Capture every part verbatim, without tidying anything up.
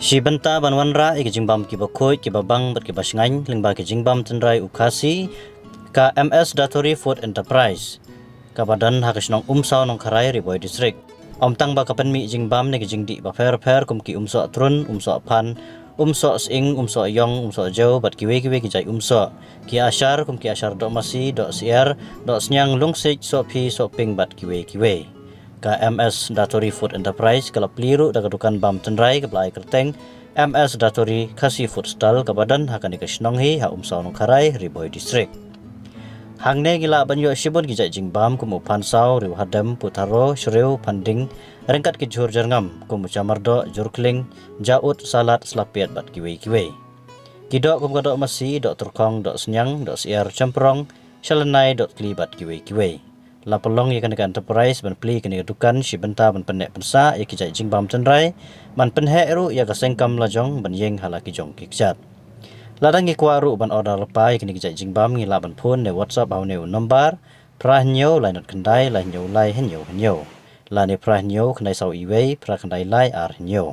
Shi bynta ban wanrah ïa ki jingbam kiba khuid, kiba bang bad kiba shngaiñ lyngba ki jingbam tynrai u Khasi, ka M S Datori Food Enterprise, kaba don ha ka shnong Umsaw Nongkharai, Ri Bhoi District, ym tang ba ka pynmih jingbam ne ki jingdih bapher bapher kum ki umsoh trun, umsoh phan, umsoh sying, umsoh ïong, umsoh jew bad kiwei kiwei ki jait umsoh, ki ashar kum ki ashar doh masi, doh syiar, doh sniang, lungsik, sohphi, sohping bad kiwei kiwei. Ka M S Datori Food Enterprise ka la plie ruh da ka dukan bam tynrai kaba la ai kyrteng M S Datori Khasi Food Stall, kaba don ha kane ka shnong hi ha Umsaw Nongkharai, Ri Bhoi District. Hangne ngi lah ban ïoh shibun ki jait jingbam kum u phan saw, riewha dem, putharo, shriew, phan ding, ryngkat ki jhur jyrngam kum u chamar doh, jhur khling, jaud, salad, slapiat bad kiwei kiwei. Ki doh kum ka doh masi, doh tyrkhong, doh sniang, doh syiar, champrong, shalynai, doh tli bad kiwei kiwei. La pynlong ïa kane ka enterprise ban plie kane ka dukan shi bynta ban pynneh pynsah ïa ki jait jingbam tynrai, ban pynheh ruh ïa ka seng kam lajong ban ïeng ha la ki jong ki kjat. Lada ngi kwah ruh ban order lypa ïa kine ki jait jingbam, ngi lah ban phone ne WhatsApp ha une u nombar: phra hynñiew lai nod khyndai lai hynñiew lai hynñiew hynñiew, lane phra hynñiew khyndai saw iwei phra khyndai lai ar hynñiew.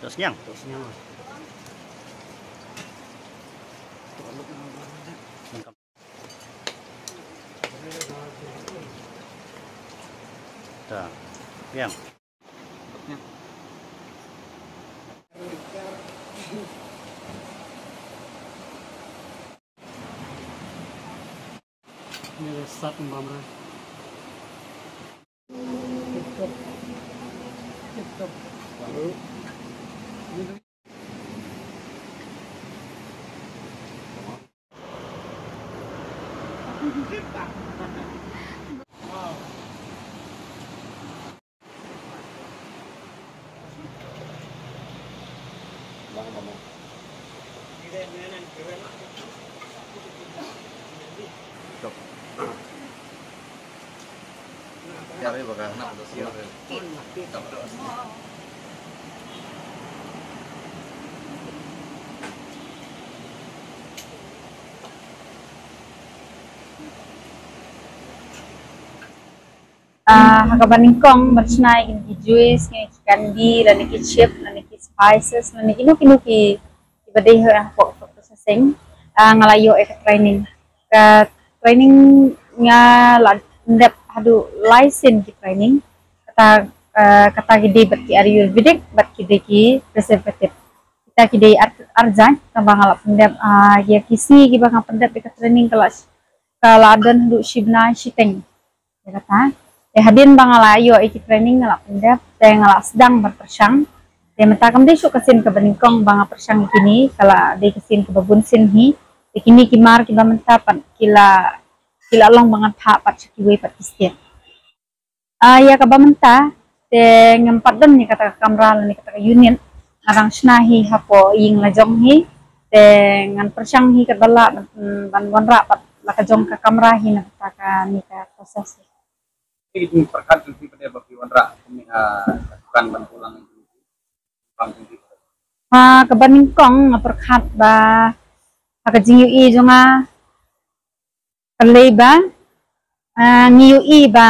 Doh sniang. Doh sniang. Ta. Piang. Ni le sat bam re. Ah, ha kaba nyngkong ban shna ïa kine ki juice, kine ki candy, lane ki chip, lane ki spices, lane kino kino ki, kiba dei ha, hapoh food processing. Ah, nga la ïoh ïa ka training. Ka training nga la pyndep haduh lai sien ki training. Kata, ah, kata ki dei bad ki Ayurvedic, bad ki dei ki preservative. Kita ki dei ar, ar jait, tangba nga la pyndep, ah, ïa ki sngi kiba nga pyndep ïa ka training ka la, ka la don haduh shi bnai shiteng. Ïa kata. Te hadien ba nga la ïoh ïa ki training nga la pyndep, te nga la sdang ban pyrshang. Te mynta kam dei shuh ka sien kaba nyngkong ba nga pyrshang ïa kine, ka la dei ka sien kaba bun sien hi. Te kine ki mar kiba mynta pat ki la, ki la long ba ngan phah pat sha kiwei pat ki state. Ah, ïa kaba mynta, te ngam pat don ïa kata ka kamra lane kata ka unit, nga dang shna hi hapoh ïing la jong hi, te ngan pyrshang hi katba lah ban, ban wanrah pat la ka jong ka kamra hi na kata kane ka process hi. Ki jingpyrkhat jong phi pat ba phi wanrah kumne ha ka dukan ban pulang. Ha kaba nyngkong nga pyrkhat ba ha ka jingïohi jong nga, balei ba, ah, ngi ïohi ba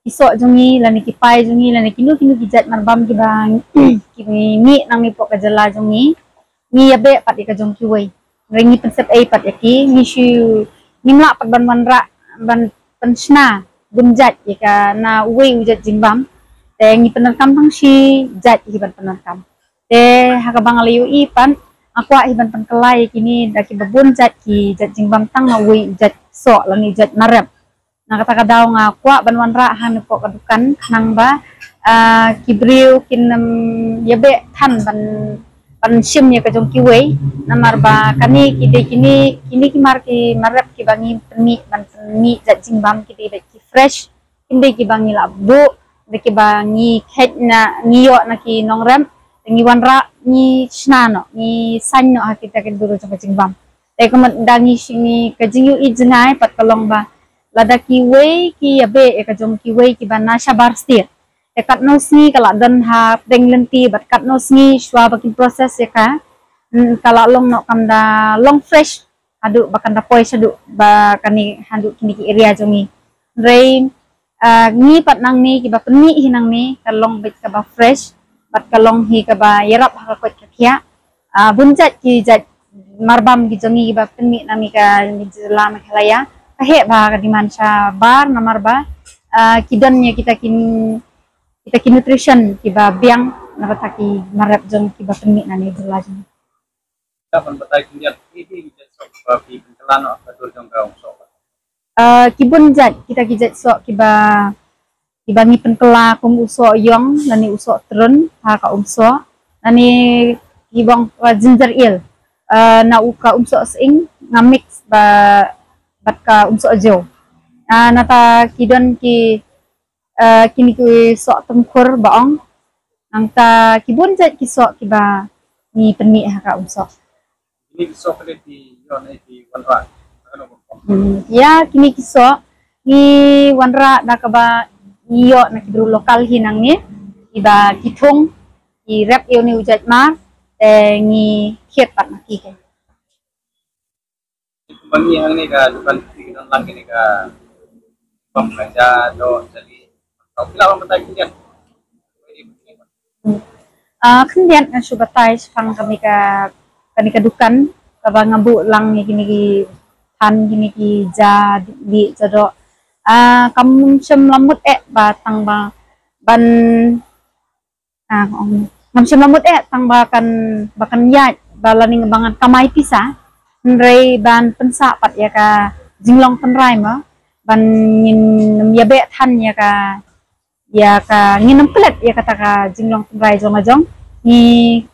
ki soh jong ngi lane ki pie jong ngi lane kino kino ki jait marbam kiba ki mih nangne hapoh ka jylla jong ngi, ngi ïabeh pat ïa ka jong kiwei. Hynrei ngi pynsep ei pat ïa ki, ngi shu, ngim lah pat ban wanrah, ban pynshna bun jait ïa ka na uwei u jait jingbam. Te ngi pyndonkam tang shi jait hi ban pyndonkam. Te ha kaba nga la ïohi pat, nga kwah hi ban pynkylla ïa kine da kiba bun jait ki jait jingbam tang na uwei u jait soh lane u jait marep. Na kata ka daw nga kwah ban wanrah ha kane ka dukan khnang ba, ah, ki briew kin ym ïabeh than ban, ban shim ïa ka jong kiwei. Namar ba kane ki dei kine, kine ki mar ki marep kiba ngi pynmih ban pynmih jait jingbam ki dei beit ki fresh. Ki dei kiba ngi la buh, dei kiba ngi kheit na, ngi ïoh na ki nongrep, ngi wanrah, ngi shna noh, ngi saiñ noh ha kita ki duru jong ka jingbam. Te kumta da ngi shi ngi ka jingïohi jngai pat ka long ba lada kiwei ki ïabeh ïa ka jong kiwei kiba na shabar stir. Te katno sngi ka la don ha pdeng lynti bad katno sngi shuwa ba kin process ïa ka, mm, ka la long noh kam da long fresh haduh ba kan da poi shaduh ba kane haduh kine ki area jong ngi. Hynrei, ah, ngi pat nangne kiba pynmih hi nangne ka long beit kaba fresh bad ka long hi kaba ïarap ha ka koit ka khiah. Ah, bun jait ki jait marbam ki jong ngi kiba pynmih nangne ka jylla Meghalaya ka heh ba ka demand shabar namar ba, ah, ki don ïa kita ki, kita ki nutrition kiba biang na bynta ki marep jong kiba pynmih nangne jylla jong ngi. Ka ban batai khyndiat, ki, ki, ki jait soh ba phi pynkylla noh ha ka dur jong ka umsoh. Ah, ki bun jait kita ki jait soh kiba, kiba ngi pynkylla kum u soh ïong lane u soh trun ha ka umsoh lane ki bong, ah, ginger ale, ah, na u ka umsoh sying nga mix ba bad ka umsoh jew. Ah, nata ki don ki, ah, kine ki soh tymkhur ba ong. Nangta ki bun jait ki soh kiba ngi pynmih ha ka umsoh. Kine ki soh kine ki ïoh ne ki wanrah. Hmm, ïa kine ki soh ngi wanrah da kaba ngi ïoh na ki briew local hi nangne, kiba ki thung, ki rep ïa une u jait mar, te ngi thied pat na ki. Kumba ngi hangne ka dukan ki don lang kine ka bam ka ja doh jali. Kau phi lah ban batai khyndiat. Ah, khyndiat nga shu batai shaphang kane ka, kane ka dukan kaba nga buh lang ïa kine ki than, kine ki ja dih ja doh. Ah, kam shym la mut eh ba tang ba ban Ah, ong. Ngam shym la mut eh tang ba kan, ba kan ïaid ba la ning ba ngan kamai pisa. Hynrei ban pynsah pat ïa ka jinglong tynrai mo, ban ngin ym ïabeh than ïa ka, ïa ka, ngin ym klet ïa kata ka jinglong tynrai jong la jong. Ngi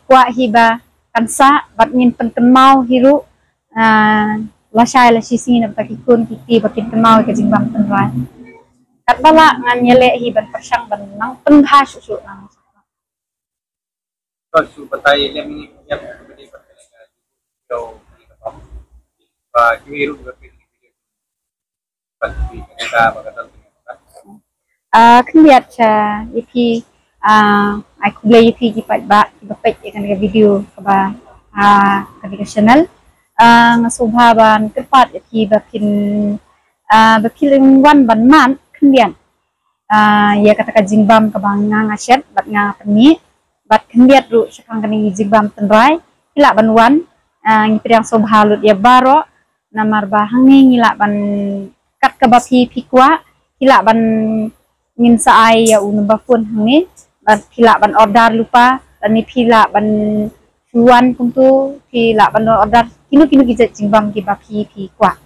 kwah hi ba kan sah bad ngin pynkynmaw hi ruh, ah, lashai lashisngi na bynta ki khun ki kti ba kin kynmaw ïa ka jingbam tynrai. Katba lah ngan ïaleh hi ban pyrshang ban nang pynbha shuh shuh nang. Ka shu batai lem ni ka ïap ka bidi ba ka ka ka ka ba ki wi ruh ka pin ki ba ki ka ka ba ka ta. Ah, khyndiat sha ïa phi, ah, ai khublei ïa phi ki paidbah kiba peit ïa kane ka video kaba, ah, kane ka channel. Ah, nga sngewbha ban kyrpad ïa phi ba phin, ah, ba phin wan ban mad khyndiat, ah, ïa kata ka jingbam kaba nga nga shet bad nga pynmih. Bad khyndiat ruh shaphang kane ka jingbam tynrai, phi lah ban wan, ah, ngi pdiang sngewbha lut ïa baroh. Namar ba hangne ngi lah ban kat kaba phi phi kwah, phi lah ban ngin sa ai ïa u number phone hangne, ban phi lah ban order lypa, lane phi lah ban shu wan kumtu, phi lah ban order kino kino ki jait jingbam kiba phi phi kwah.